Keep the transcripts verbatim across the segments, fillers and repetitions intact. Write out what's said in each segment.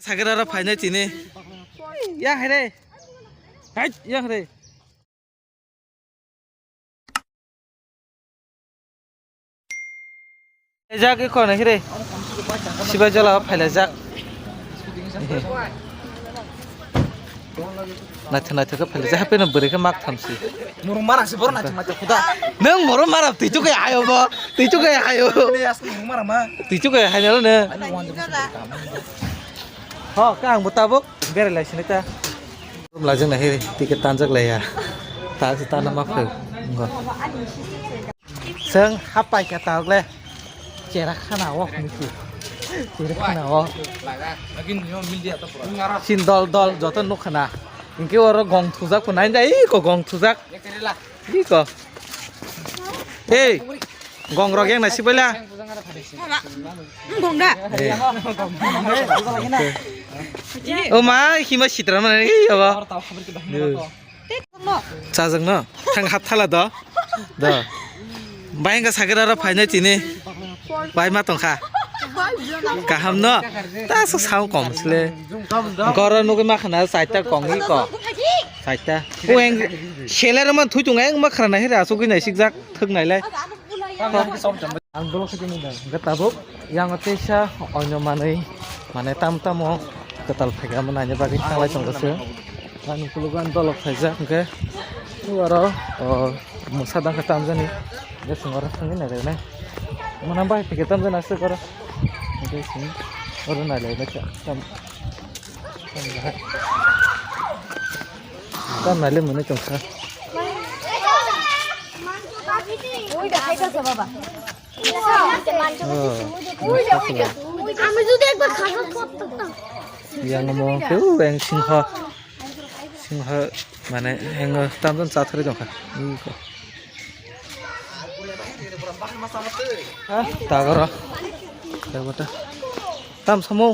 Sagra ro phainai tini. Ya hai re. Hai, ya hai re. Jak iko na hire. Sibai jala phailajak. Naithok naithok khe phailajak, hapheno bwrwi khe mak thamsi. Moro mara se boro naithok naithok khuda. Nwng moro mara twichuk khe hayo bo. Twichuk khe hayo. Moro mara ma. Twichuk khe hayo ne. Ho, ka ang bo tabuk berai lai sini ta. Lajang na hire, ticket tanjak laiya. Ta se ta nama phai. Ngo. Seng hapai ka ta le. Chera khana o niki. Chera khana o. Sin dol dol joto nuk khana. Inke oro gong thujak ko nai dai ko gong thujak. Iko. Hey, gong rok yang nasi bela. Gong da. O ma, hima sitra mana ni aba. Chajak no, thang hap thala do. Do. Bai hingka sakira ro phainai tini. Bai ma tongkha. Kaham no. Ta so sao kom sle. Goro nugui ma khana saita kong iko. Saita. Ueng seler man thui tung eng ma khana hira asugui nai sikjak thuk nai lai. Ang dolo khiti ni dang. Ga tabuk yang teisa onyo manui mane tam tamo ketal phaika mo nanya bagwi thanglai tongo se. Ani kulugan dolok phaijak hwnkhe aro o mwsa dangkhe tamjani. Hwnkhe chwng oro thangwi nailainai. Mwnang bai phaikhe tamjani aswk oro. Hwnkhe chwng oro nailainai tam. Tam naile mwnwi tongkha. আমি যদি একবার খাবার পড়তাম। Yang mo ke u yang singha. Singha mane yang tamjani chathari tongkha. Iko. Tagora. Tagota. Tam samo.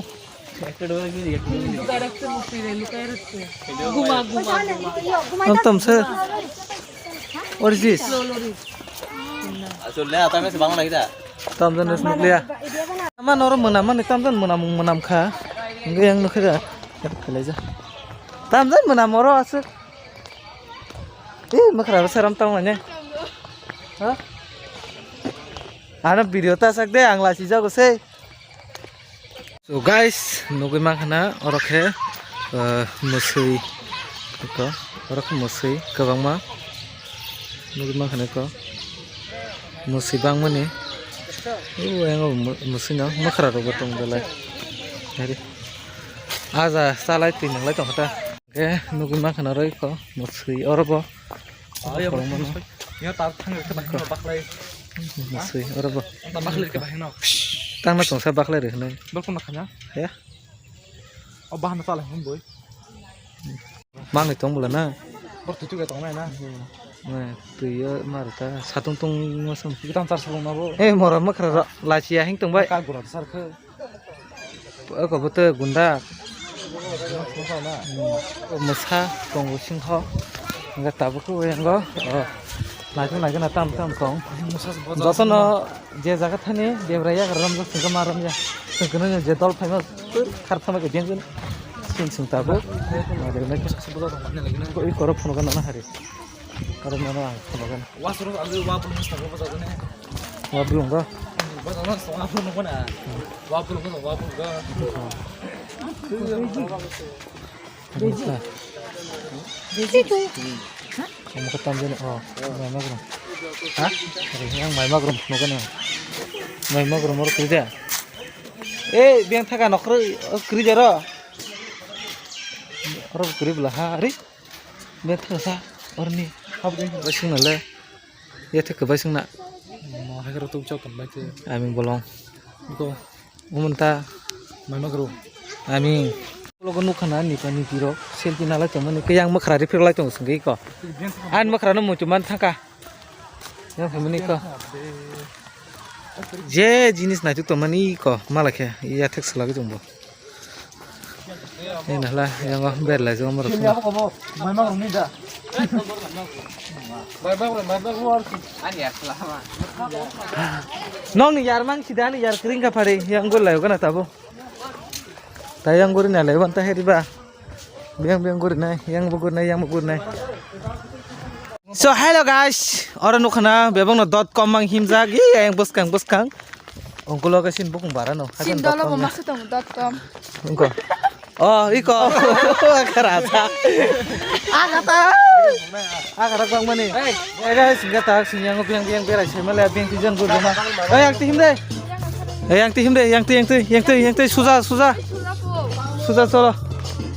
Tam se. What is this? Asole ata mese bang lagi da. Tam jan nukliya. Ama noro mwnam mani tam jan mwnam mwnam kha. Hwnkhe yang nukhe da. Khalai ja. Tam jan mwnam oro aswk. Eh, mwkhra saram tong mane. Ha? Ano video ta sak de ang lasi jago se. So guys, nugui mankha na oro khe, uh, mwswi eko, oro khe mwswi kwbangma nugui mankha na eko mwswi bangmani. Uyango mwswi no mwkhra rokbo tong belai. Hari aja chalai twi nwnglai tongkha ta. Khe nugui mankha na oro eko mwswi oro bo. Yo tar thang ke bahino baklai. Mwswi oro bo. Ta baklai ke bahino. Tangna tongsa baklai rikhnai. Bol kono khanya? Ya. O bahana chala hwn boi. Mangni tong bula na. Bor tutu ke tong nai na. Na, twi yo mar ta satung tung masam. Gitan tar sabung na bo. Eh, mora makra lachi ya hing tong bai. Ka gura sar khe. Oko bo tei gunda. Mwsa tongo singho. Hingke tabuk khe uyango. Naithok naithok na tam tam tong. Jotono je jaga thani debra yagra romjak singkhe ma romya. Singkhe je dol phaima khar thangma khe jeng jeng. Sing sing tabuk. Iko oro phunugo nana hari. Oro mano ang phunugo. Wasro ang wa phunugo. Wa phunugo. Wa phunugo na. Wa phunugo, wa phunugo. Kamu ketam jeno. Oh, mai magrum. Ha? Yang mai magrum phunugo na. Mai magrum oro krija. Eh, biang thaka nokro krija ro. Oro kribla ha, ari. Bethasa orni. Habdeng bai singna le. Yathe kwbai singna. Mo hai karo tuk chok bai te. Ami bolong. Ko. Umunta. Mai magro. Ami. Logo nukhana ni pani piro. Selfie nalai tongmani ke yang makhra ri phirlai tong singki ko. An makhra no mutu man thangka. Yang family ko. Je jinis naituk tongmani ko malakhe yathek salagwi tongbo. Ini lah yang berlai jong merok. Nong ni yar mang sida ni yar kering ka pare yang gol layo kana tabo. Tayang guri nai lai ban ta heri ba. Biang biang guri nai, yang bo guri nai, yang bo guri nai. So hello guys, oro nukha na bebak no dot com mang himjak, i yang bwskang bwskang. Ongkulo ga sin bukung bara no. Sin dolo bo masu tong dot com. Ongko. Oh, iko. Kara sa. Aga ta. Aga rak bang mani. Eh guys, ga ta sin yang biang biang berai sai male biang tijan guri ma. Eh yang tihim de. Eh yang tihim de, yang ti yang ti yang ti yang ti suja suja. Suja cholo.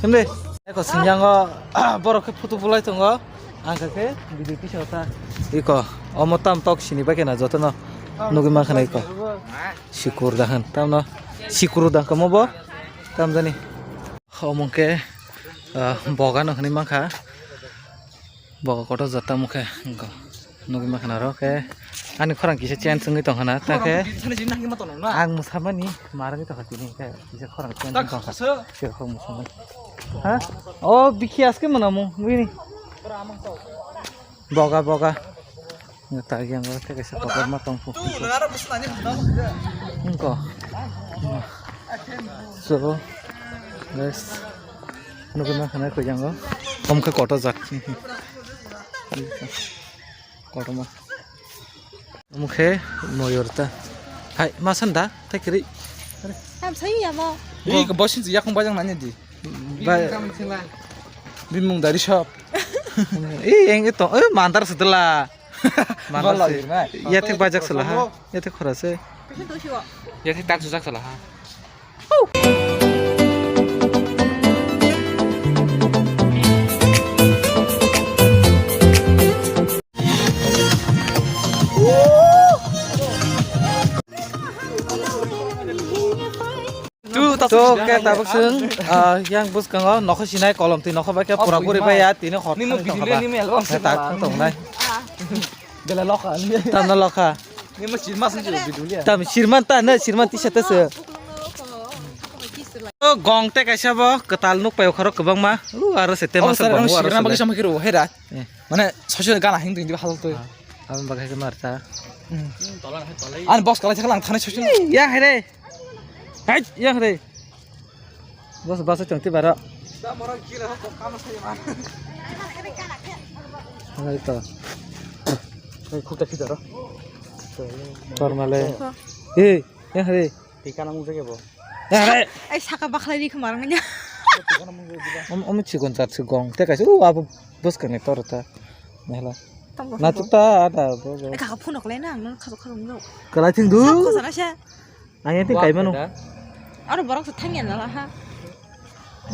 Him de. Eko sin yang o borok khe photo bulai tongo. Ang kha khe video kisa ta. Iko, omo tam tok sini bai khe na joto no nugui mankha na iko. Sikur dahan, tam no sikur dang kamo bo. Tam jani. Omo khe, ah, boga no hwnwi mankha. Boga kotor jat tamo khe, iko. Nugui mankha na ro khe. Ani khorang kisa change wngwi tongkha na, ta khe. Ang mwsamani marwgwi tongkha tini khe. Kisa khorang change wngwi tongkha. Kisa khorang mwsamani. Ha? O bikhi aske mwnamo, bini. Boga, boga. Tagi ang tei kaisa kotorma tongphu. Wngko. So, guys, nugui mankha na koi jango. Om khe kotor jak. Kotorma. Omo khe moyor ta. Hai, ma san da? Thai kiri. Tam sai ya mo. Ih, bosin si yakung bajang nanya di. Ba- Bimung dari shop. Ih, yang itu. Eh, mandar setelah. Mandar Bala sih. Irma. Ya thik bajak selaha. Ya thik khora se. Ya thik tak sujak selaha. Tu, tu, tu, ke tabuk sung, ah, yang bus kango, nokho sinai kolom twi nokho bai ke pura puri bai ya, tini hot. Ni mo video le, ni mo album se tak tong nai. Bela lokha. Tamna lokha. Ni mo sirma sung video le. Tam sirman ta na, sirman tisa ta se. O gong te kaisa bo, kwtal nuk pai khorok kwbangma. U aro se tema sa gong aro sirma bagi sama kiro, hera. Eh. Mane, sosio gana hing tong di halal to. Ah, abang bagai ke marta. Hmm. Ani box kalai thang thani sosio. Ya, hera. Hai, yang re. Bos, bos, chong ti baro. Hai to. Hai, khukta khitaro. Tormale. Ei, yang re. Tikana mung jage bo. Yang re. Ai, saka bakhlai ri khumar nganya. Om, om, chikon chat chikon. Te kaisa, u, abo bos kane tor ta. Mehla. Na tu ta, ada, bo, bo. Ai, kaka phone khlai na, ang khasok khasok no. Kalai thing du. Sab khosana se. Ang yang tin kai mano. Aro borok se thangya na ha.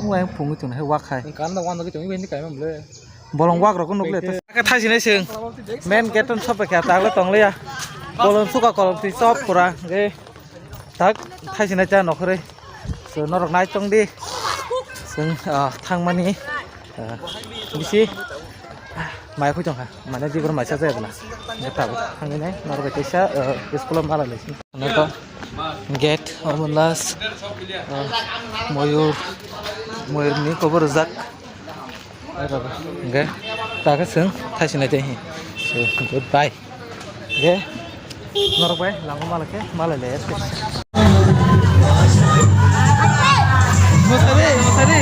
Wai phungwi tong hai wak hai. Kan da wan da tong iben kai mam le. Bolong wak rok nuk le. Ka thai sinai sing. Main gate on sop kha ta le tong le ya. Kolom suka kolom ti sop pura ge. Tak thai sinai cha nokhre. So norok nai tong di. Sing, ah, thangmani. Ah, bisi. Mai khui tong kha. Mane dibor mai cha jaya na. Ge tabuk thangwi nai norok kaisa, ah, school mala le. Ano to gate omo last, ah, moyur, moyur ni kobo rijak. Hingke ta khe chwng thaisinai tei hi. So, goodbye. Hingke norok bai lama mala khe malai le. Mwsari, mwsari.